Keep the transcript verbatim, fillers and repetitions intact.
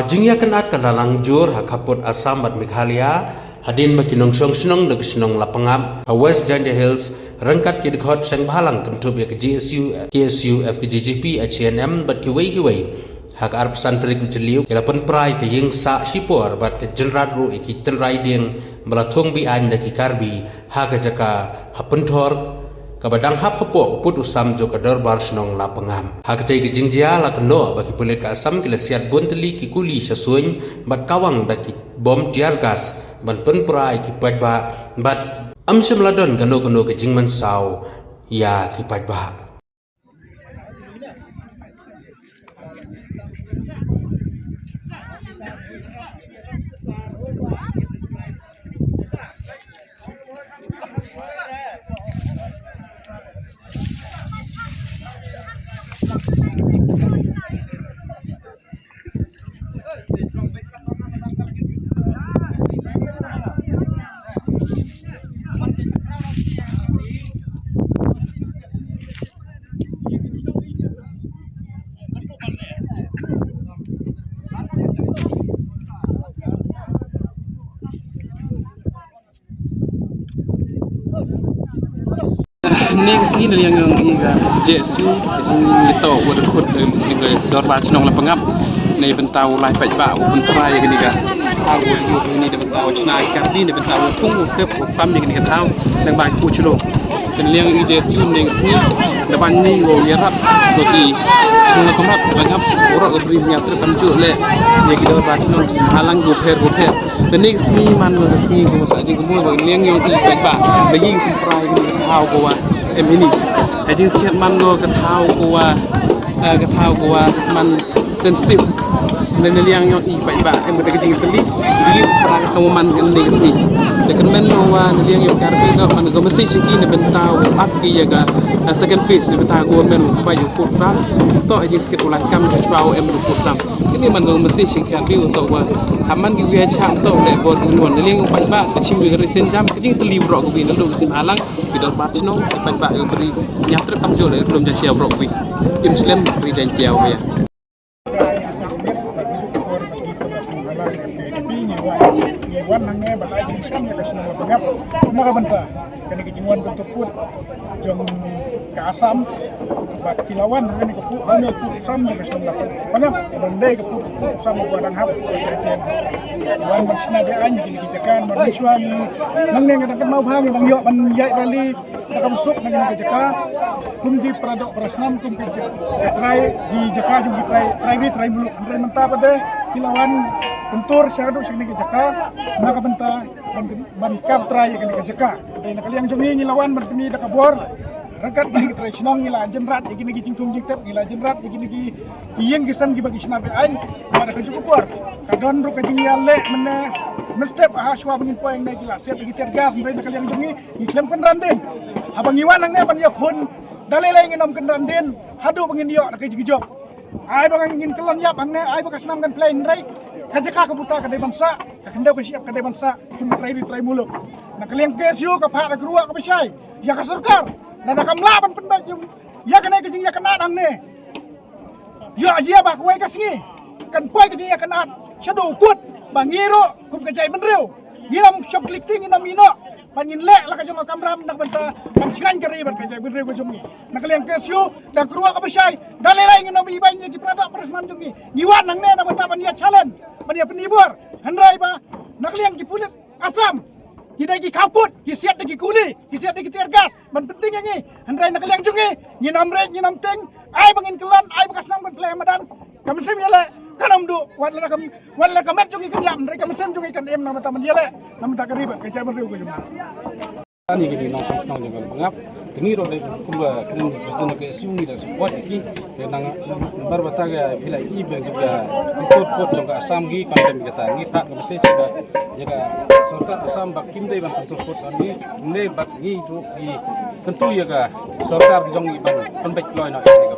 Jingïakynad ka la lang jur ha khappud Assam bad Meghalaya, hadien ba ki nongshong shnong na ka shnong Lapangap ha West Jaintia Hills ryngkat ki dkhot seng bhalang kynthup ïa ka G S U, K S U, F K G G P, H A N M bad kiwei kiwei ha ka arphew san tarik u Jylliew ki la pynpra ïa ka ïing sah shipor bad ka jynrat ruh ïa ki tynrai dieng ba la thung be-aiñ da ki Karbi ha ka jaka ha Pynthor kaba dang hap hapoh u pud u sam jong ka Dorbar Shnong Lapangap. Ha katei ka jingjia la kynnoh ba ki pulit ka Assam ki la siat bun tylli ki kuli sha suiñ bad kawang da ki bom tear gas ban pynpra ïa ki paidbah bad ym shym la don kano kano ka jingmynsaw ïa ki paidbah. Neng sngi na liang yong i ka Jesu, jing ito wa da khut, eh, jing ka Dorbar Chnong Lapangap. Nei bynta u lai paidbah u pynpra ïa kani ka thaw, u ïa kani da bynta u chna ïa ka, ni da bynta u thung u tep u pam ïa kani ka thaw. Nang ba ku chlo. Kan liang i Jesu neng sngi da ban ni u ïarap ko ti Chnong Lapangap, Lapangap, u rok u bri ïa trep kam ju le ïa ki Dorbar Chnong halang gu pher gu pher. Te neng sngi man la ka sngi ko sa jing kumul ba liang yong i paidbah ba ïing pynpra ïa ka thaw ko wa em ini. Ha jingskhem man la ka thaw ko wa, eh, ka thaw ko wa man sensitive. Na liang yong i paidbah em ka jingtylli ba ïing pynpra ka thaw man ka neng sngi. Te kyrmen la wa na liang yong Karbi ka man ka message ki na bynta wa ap ki ïa ka, eh, second phase na bynta government wa paid u pur sa. To ha jingskhem u la kam ka chwa wa em u pur sa. Kini man ka message sha ki Karbi u to wa ha man ki wi ha cham to le bor ki ngon. Liang u paidbah ka chim wi ka ri synjam ka jingtylli bro ko wi na lum sim halang ki Dorbar Chnong ki paidbah ka bri ïa trep kam jol le lum Jaintia bro ko wi. Im slem ri Jaintia wa ïa. Wan hangne ba lai jingsham ïa ka shnong Lapangap. Na ka bynta kane ka jingwan ka tuput jong ka Assam bad ki la wan hangne ka pu, hangne ka pu Assam ïa ka shnong Lapangap. Ban dei ka pu, pu Assam ba dang hap. Wan ban shna be-aiñ ïa kine ki jaka, ban shwa ni nangne nga dang kynmaw bha nga dang ïoh ban ïaid rally da ka bsuk na kine ki jaka. Kum ki para doh para snam, kum ki jaka, ka trai, ki jaka jong ki trai, trai ri trai muluk. Hynrei mynta pat de ki la wan kyntur shaduh sha kine ki jaka na ka bynta ban, ban kam trai ïa kine ki jaka. Hynrei na ka liang jong ngi ngi la wan ban pyni da ka bor ryngkat bad ki trai shnong, ngi la jynrat ïa kine ki jingthung jingtep, ngi la jynrat ïa kine ki ïing ki sem kiba ki shna be-aiñ. Bad da ka juh ka por ka don ruh ka jingïaleh mynne mynstep ha shwa ba ngin poi hangne ki la siat da ki tear gas. Hynrei na ka liang jong ngi ngi khlem kynran dien. Haba ngi wan hangne ban ïakhun da lei lei ngin ym kynran dien haduh ba ngin ïoh da ka jingïoh. Ai ba ngin kyllon ïap hangne, ai ba ka snam kan pynlait, hynrei ka jaka ka buta ka dei ban sah, ka khyndew ka shyiap ka dei ban sah kum ka trai ri trai muluk. Na ka liang K S U ka phah da ka ruah kaba shai ïa ka sorkar, lada kam lah ban pynbeit ïa kane ka jingïakynad hangne. Ïoh jia ba kawei ka sngi kan poi ka jingïakynad shaduh u pud ba ngi ruh kum ka jaitbynriew ngin ym shong klik ti, ngin ym ïehnoh ban ngin leh la ka jong ka kamram na ka bynta ban shngaiñ ka ri bad ka jaitbynriew ka jong ngi. Na ka liang K S U da ka ruah kaba shai da lei lei ngin ym ibeiñ ïa ki para doh para snam jong ngi. Ngi wan hangne na ka bynta ban ïa challenge, ban ïa pynibor. Hynrei ba na ka liang ki pulit Assam ki dei ki khawpud, ki siat da ki kuli, ki siat da ki tear gas ban pynting ïa ngi. Hynrei na ka liang jong ngi ngin ym rej, ngin ym ting. Ai ba ngin kyllon, ai ba ka snam kan pynlait ha madan, ka mynsiem ïaleh kan ym duh. Wat la ka, wat la ka met jong ngi kan ïap, hynrei ka mynsiem jong ngi kan im na ka bynta ban ïaleh na ka bynta ka ri bad ka jaitbynriew ka jong ngi. Ani ki nongshong shnong jong ka Lapangap. Te ngi ruh dei kumba kren president ka S U ngi da support ïa ki. Te nang namar ba ta ka phi la i ba jong ka pud pud jong ka Assam ngi kyntu ïa kata, ngi phah ka message ba ïa ka sorkar Assam ba kim dei ban kyntu pud ïa ngi, ngi bad ngi ruh ngi kyntu ïa ka sorkar jong ngi ban pynbeit kloi noh ïa ka